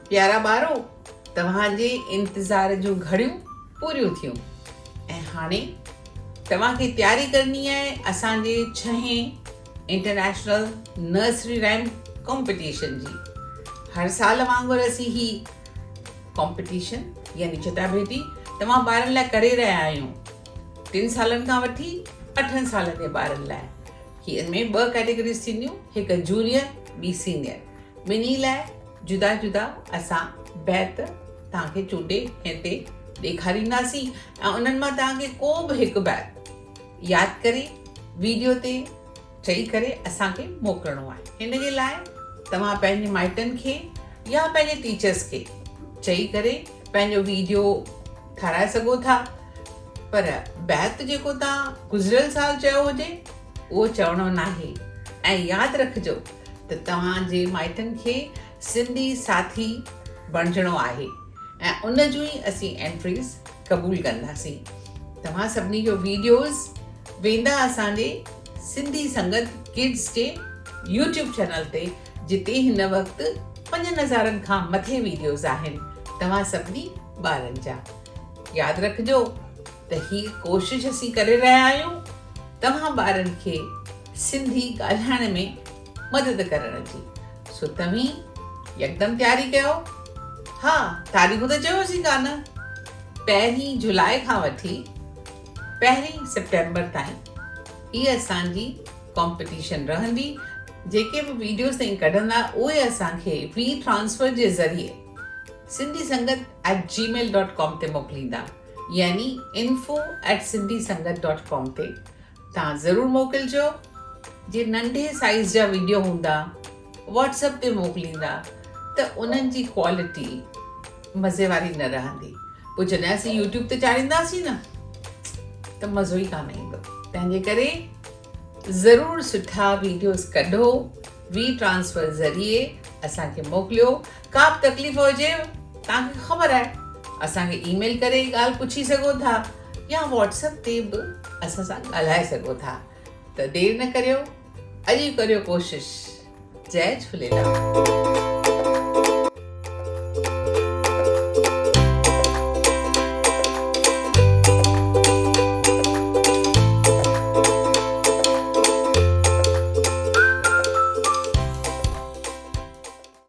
پيارا ٻارو، توهان جي انتظار جون گهڙيون پوريون ٿيون ۽ هاڻي توهان کي تياري ڪرڻي آهي اسان جي ڇهين انٽرنيشنل نرسري رائم ڪامپيٽيشن جي. هر سال وانگر اسين هي ڪامپيٽيشن يعني چٽاڀيٽي توهان ٻارن لاء ڪري رهيا آهيون. ٽن سالن کان وٺي اٺن سالن جي ٻارن لاء هي ان ۾ ٻه ڪيٽيگريز ٿينديون، هڪ جونيئر ٻي سينيئر. ٻنهي لاء جدا جدا اسان بيت توهان کي چونڊي هتي ڏيکارينداسين ۽ انهن مان توهان کي ڪو به هڪ بيت ياد ڪري ويڊيو تي چئي ڪري اسان کي موڪلڻو آهي. هن جي لاء توهان پنهنجي مائٽن کي يا پنهنجي ٽيچرس کي چئي ڪري پنهنجو ويڊيو ٺاراهي سگهو ٿا پر بيت جيڪو توهان گذريل سال چيو هجي اهو چوڻو ناهي ۽ ياد رکجو ته توهان جي مائٽن کي سنڌي ساٿي بڻجڻو آهي ۽ ان جون ئي اسين انٽريز قبول ڪنداسين. توهان سڀني جو ويڊيوز ويندا اسان جي سنڌي سنگت ڪڊز جي يوٽيوب چينل تي جتي هن وقت پنجن هزارن کان مٿي ويڊيوز آهن توهان سڀني ٻارن جا. ياد رکجو ته هي ڪوشش اسين ڪري رهيا آهيون توهان ٻارن کي سنڌي ڳالهائڻ ۾ مدد ڪرڻ جي. سو توهين يڪدم تياري ڪيو. ها تاريخون ته چيوسين ڪانه. پهرين جولاء کان وٺي پهرين سيپٽمبر تائين هي اسان جي ڪامپيٽيشن رهندي. جيڪي به ويڊيوز توهين ڪڍندا اهي اسان کي وي ٽرانسفر جي ذريعي Sindhi Sangat at Gmail dot com تي موڪليندا يعني info at Sindhi Sangat dot com تي توهان ضرور موڪلجو. جي ننڍي سائيز جا ويڊيو هوندا واٽس اپ تي موڪليندا ته انهن جي ڪوالٽي مزي واري نه رهندي پوء جڏهن اسين يوٽيوب تي چاڙهينداسين نه ته مزو ئي ڪانه ايندو تنهن جي ڪري ضرور سٺا ويڊيوز ڪڍو وي ٽرانسفر ذريعي اسان کي موڪليو ڪا به تڪليف هجي توهان کي خبر آهي اسان کي اي ميل ڪري ڳالهه پڇي سگهو ٿا يا واٽس اپ تي به اسان سان ڳالهائي سگهو ٿا ته دير نه ڪريو اڄ ئي ڪريو ڪوشش جئي جهوليلال.